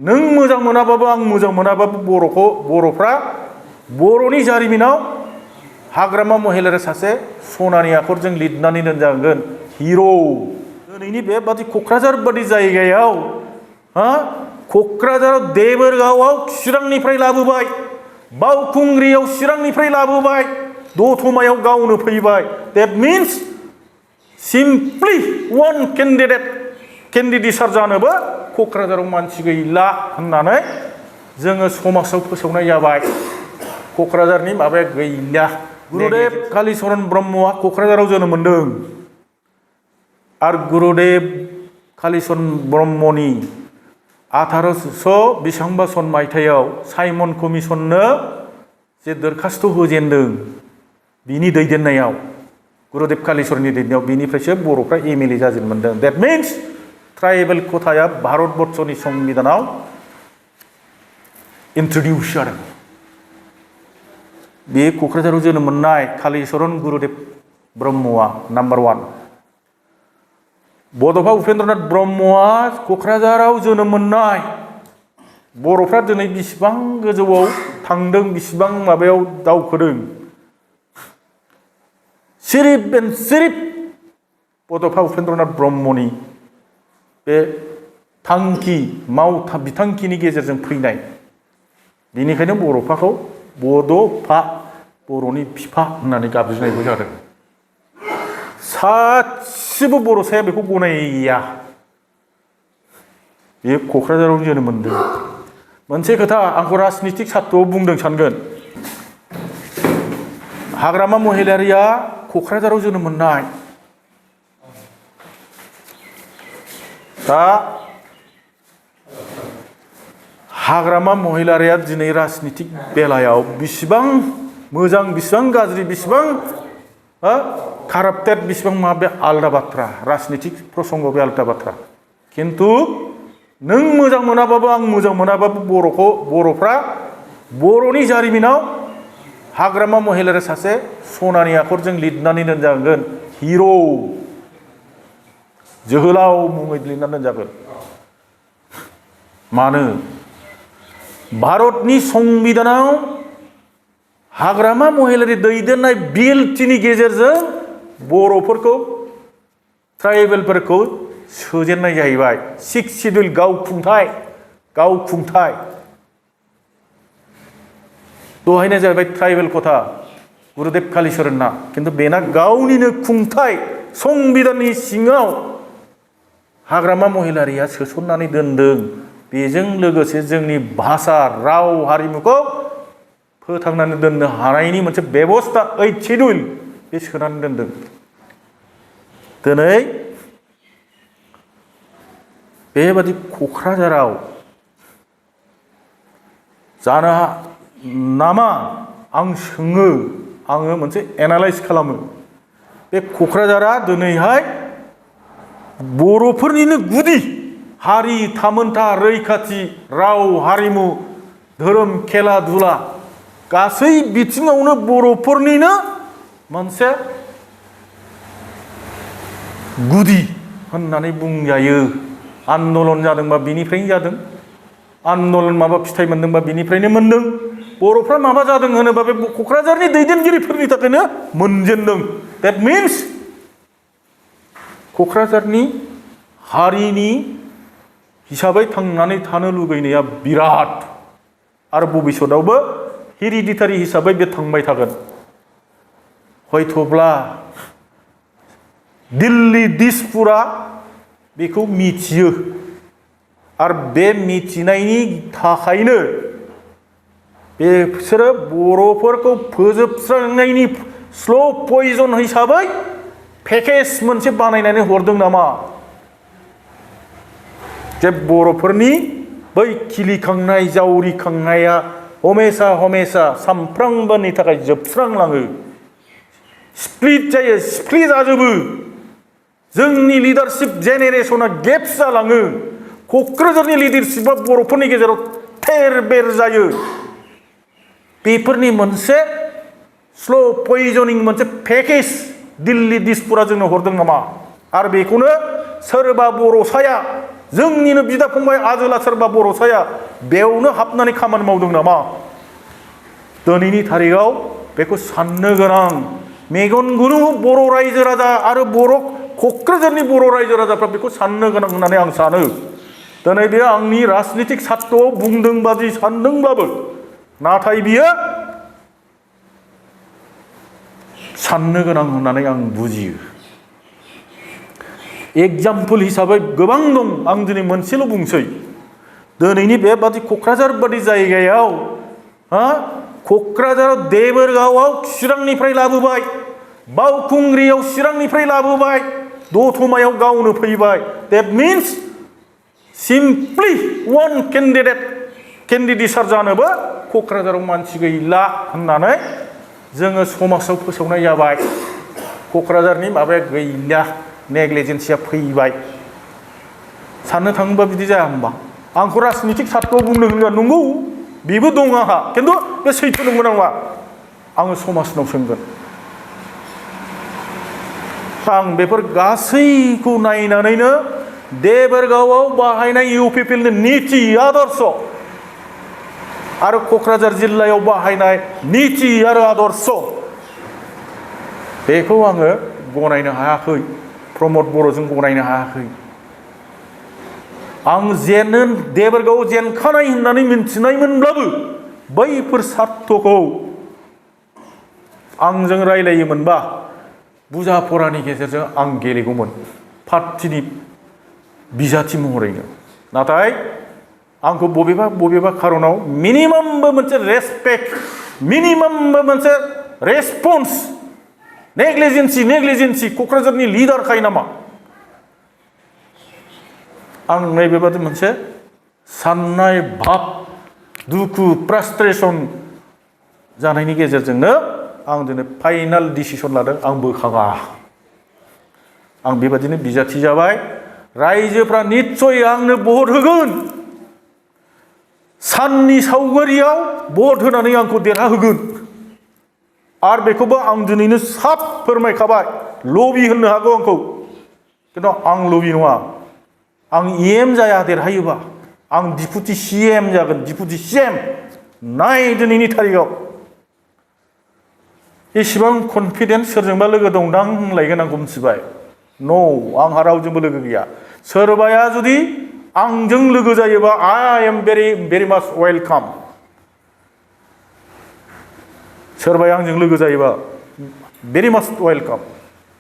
नों मोजां मोनाबाबो आं मोजां मोनाबाबो बर'फ्रा बर'नि जारिमिनाव हाग्रामा महिलारि सासे सनानि आखरजों लिरनानै दोनजागोन हिर'। दिनैनि बेबादि क'क्राझार बादि जायगायाव क'क्राझाराव देबोरगावआव चिरांनिफ्राय लाबोबाय, बावखुंग्रियाव चिरांनिफ्राय लाबोबाय, दतमायाव गावनो फैबाय। That means simply one candidate जानोबो क'क्राझाराव मानसि गैला होननानै जोङो समाजाव फोसावनाय जाबाय। क'क्राझारनि माबाया गैला। गुरुदेब कालीचरण ब्रह्मआ क'क्राझाराव जोनोम मोन्दों आरो गुरुदेब कालीचरण ब्रह्मनि 1800 बेसेबांबा सन मायथाइयाव साइमन कमिसननो जे दरखास्त होजेनदों, बिनि दैदेननायाव गुरुदेब कालीचरणनि दैदेननायाव बिनिफ्रायसो बर'फ्रा एमएलए जाजेन मोन्दों। दैट मिन्स ट्राइबेल खथाया भारतबर्षनि संबिधानाव इन्ट्रडिउस जादों। बे क'क्राझाराव जोनोम मोननाय कालीचरण गुरुदेब ब्रह्मआ नाम्बार 1। बड'फा उपेन्द्रनाथ ब्रह्मआ क'क्राझाराव जोनोम मोननाय। बर'फ्रा दिनै बिसिबां गोजौआव थांदों, बिसिबां माबायाव दावखोदों। सिरिफ बड'फा उपेन्द्रनाथ ब्रह्मनि बे बिथांखिनि गेजेरजों फैनाय। बेनिखायनो बर'फाखौ बड'फा, बर'नि बिफा होननानै गाबज्रिनायबो जादों। सासेबो बर'साया बेखौ गनाया। बे क'क्राझाराव जोनोम मोन्दों। मोनसे खोथा आंखौ राजनितिक सात्रआव बुंदों सानगोन। हाग्रामा महिलारिया क'क्राझाराव जोनोम मोननाय। दा हाग्रामा महिलारिया दिनै राजनितिक बेलायाव बिसिबां मोजां, बिसिबां गाज्रि, बिसिबां काराप्टेड, बिसिबां मा, बे आलादा बाथ्रा। राजनितिक प्रसंग बे आलादा बाथ्रा। खिन्थु नों मोजां मोनाबाबो आं मोजां मोनाबाबो बर'फ्रा बर'नि जारिमिनाव हाग्रामा महिलारि सासे सनानि आखरजों लिरनानै दोनजागोन हिर', जोहोलाव मुङै लिरनानै दोनजागोन। मानो? भारतनि संबिधानाव हाग्रामा महिलारि दैदेननाय बिलनि गेजेरजों बर'फोरखौ, ट्राइबेलफोरखौ सोजेननाय जाहैबाय। 6 सिड्युल गावखुंथाय। दहायनो जाहैबाय ट्राइबेल खथा गुरुदेब कालीचरणना, खिन्थु बेना गावनिनो खुंथाय संबिधाननि सिङाव हाग्रामा महिलारिया सोसननानै दोनदों। बेजों लोगोसे जोंनि भाषा, राव, हारिमुखौ फोथांनानै दोननो हानायनि मोनसे बेबस्था 8 सिड्युल बे सोनानै दोनदों। दिनै बेबादि क'क्राझाराव जानो नामा आं सोङो, आङो मोनसे एनालाइज खालामो। बे क'क्राझारा दिनैहाय बर'फोरनिनो गुदि हारि, थामोनथा, रैखाथि, राव, हारिमु, धोरोम, खेला दुला गासै बिथिङावनो बर'फोरनिनो मोनसे गुदि होननानै बुंजायो। आन्दलन जादोंबा बिनिफ्रायनो जादों, आन्दलन माबा फिथाइ मोनदोंबा बिनिफ्रायनो मोनदों। बर'फ्रा माबा जादों होनोबा बे क'क्राझारनि दैदेनगिरिफोरनि थाखायनो मोनजेनदों। दैट मिन्स क'क्राझारनि हारिनि हिसाबै थांनानै थानो लुगैनाया बिराद, आरो भबिष्यतावबो हेरिडिटारि हिसाबै बे थांबाय थागोन। हयथ'ब्ला दिल्ली दिसपुरा बेखौ मिथियो, आरो बे मिथिनायनि थाखायनो बिसोरो बर'फोरखौ फोजोबस्रांनायनि स्ल' पयजन हिसाबै पेकेज मोनसे बानायनानै हरदों नामा? जे बर'फोरनि बै खिलिखांनाय, जावरिखांनाया हमेसा सामफ्रामबोनि थाखाय जोबस्रांलाङो, स्प्लिट जायो, स्प्लिट जाजोबो। जोंनि लिडारशिप जेनेरेशना गेप्स जालाङो। क'क्राझारनि लिडारशिपआ बर'फोरनि गेजेराव थेर बेर जायो। बेफोरनि मोनसे स्ल' पयजनिं मोनसे पेकेज दिल्ली दिसपुरा जोंनो हरदों नामा? आरो बेखौनो सोरबा बर'साया जोंनिनो बिदा फंबाय आजोला सोरबा बर'साया बेयावनो हाबनानै खामानि मावदों नामा? दिनैनि थारिखआव बेखौ साननो गोनां मेगन गुनु बर' रायजो राजा आरो क'क्राझारनि बर' रायजो राजाफ्रा बेखौ साननो गोनां होननानै आं सानो। दिनै बे आंनि राजनितिक सात्त'आव बुंदों बादि सानदोंब्लाबो नाथाय बियो साननो गोनां होननानै आं बुजियो। एग्जाम्पल हिसाबै गोबां दं, आं दिनै मोनसेल' बुंसै। दिनैनि बेबादि क'क्राझार बादि जायगायाव क'क्राझाराव देबोरगावआव चिरांनिफ्राय लाबोबाय, बावखुंग्रियाव चिरांनिफ्राय लाबोबाय, दतमायाव गावनो फैबाय। That means simply one candidate जानोबो क'क्राझाराव मानसि गैला होननानै जोङो समाजाव फोसावनाय जाबाय। क'क्राझारनि माबाया गैला, नेग्लिजेन्सिया फैबाय। साननो थाङोबा बिदि जाया होमबा? आंखौ राजनितिक सात्त'आव बुंनो होनोबा नंगौ, बेबो दं आंहा, खिन्थु बे सैथो नंगौ नङा आङो समाजनाव सोंगोन। आं बेफोर गासैखौ नायनानैनो देबोरगावआव बाहायनाय UPPL नि नीति आदर्श आरो क'क्राझार जिल्लायाव बाहायनाय नीति आरो आदर्श बेखौ आङो गनायनो हायाखै, प्रमद बर'जों गनायनो हायाखै। आं देबोरगावआव जेनखानाय होननानै मिन्थिनायमोनब्लाबो बैफोर सार्थखौ आंजों रायलायोमोनबा बुजा फरानि गेजेरजों आं गेलेगौमोन पार्टिनि बिजाथि महरैनो। नाथाय आंखौ बबेबा खारनाव मिनिमामबो मोनसे रेसपेक्ट, मिनिमामबो मोनसे रेसपन्स, नेग्लिजेन्सि क'क्राझारनि लिडारखाय नामा? आं नैबेबादि मोनसे साननाय भाब, दुखु, फ्रास्ट्रेसन जानायनि गेजेरजोंनो आं दिनै फाइनाल डिसिसन लादों, आं बोखाङा। आं बेबादिनो बिजाथि जाबाय। रायजोफ्रा निस्सय आंनो भट होगोन, साननि सावगारियाव भट होनानै आंखौ देरहाहोगोन। आरो बेखौबो आं दिनैनो साफ फोरमायखाबाय। लबि होननो हागौ आंखौ, खिन्थु आं लबि नङा। आं EM जाया देरहायोबा, आं डिपुटि CM जागोन, डिपुटि CM। नाय दिनैनि थारिखआव एसेबां कनफिडेन्स, सोरजोंबा लोगो दंदां होनलायगोन आंखौ मिथिबाय। आंहा रावजोंबो लोगो गैया। सोरबाया जुदि आंजों लोगो जायोबा I am very much welcome। सोरबाया आंजों लोगो जायोबा very much welcome।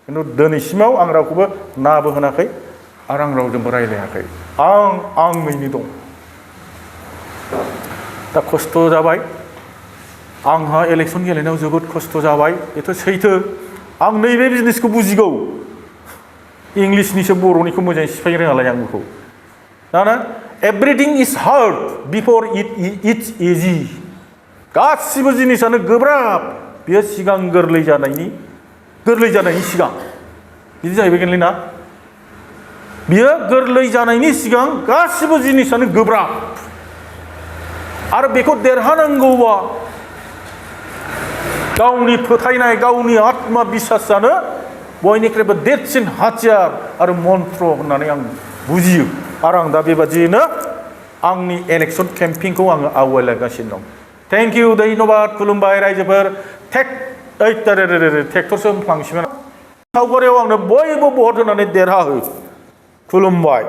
खिन्थु दिनैसिमाव आं रावखौबो नाबो होनाखै आरो आं रावजोंबो रायलायाखै। आङैनो दं। दा खस्थ' जाबाय, आंहा इलेक्सन गेलेनायाव जोबोद खस्थ' जाबाय, बेथ' सैथो। आं नैबे बिजनेसखौ बुजिगौ, इंलिसनिसो बर'निखौ मोजाङै सिफायनो रोङालाय आं बेखौ। दाना everything is hard before it's easy. गासिबो जिनिसानो गोब्राब बेयो सिगां गोरलै जानायनि सिगां। बिदि जाहैबाय गोरलै ना? बियो गोरलै जानायनि सिगां गासिबो जिनिसानो गोब्राब। आरो बेखौ देरहानांगौबा गावनि फोथायनाय, गावनि आत्मा बिसासानो बयनिख्रुइबो देरसिन हाथियार आरो मन्त्र होननानै आं बुजियो। आरो आं दा बेबादियैनो आंनि इलेक्सन केम्पिंखौ आङो आवगायलांगासिनो दं। थेंक इउ, धन्यबाद, खुलुमबाय रायजोफोर। ट्रेक्टरसो होनफ्लांसिगोन। सावगारियाव आंनो बयबो भट होनानै देरहाहो। खुलुमबाय।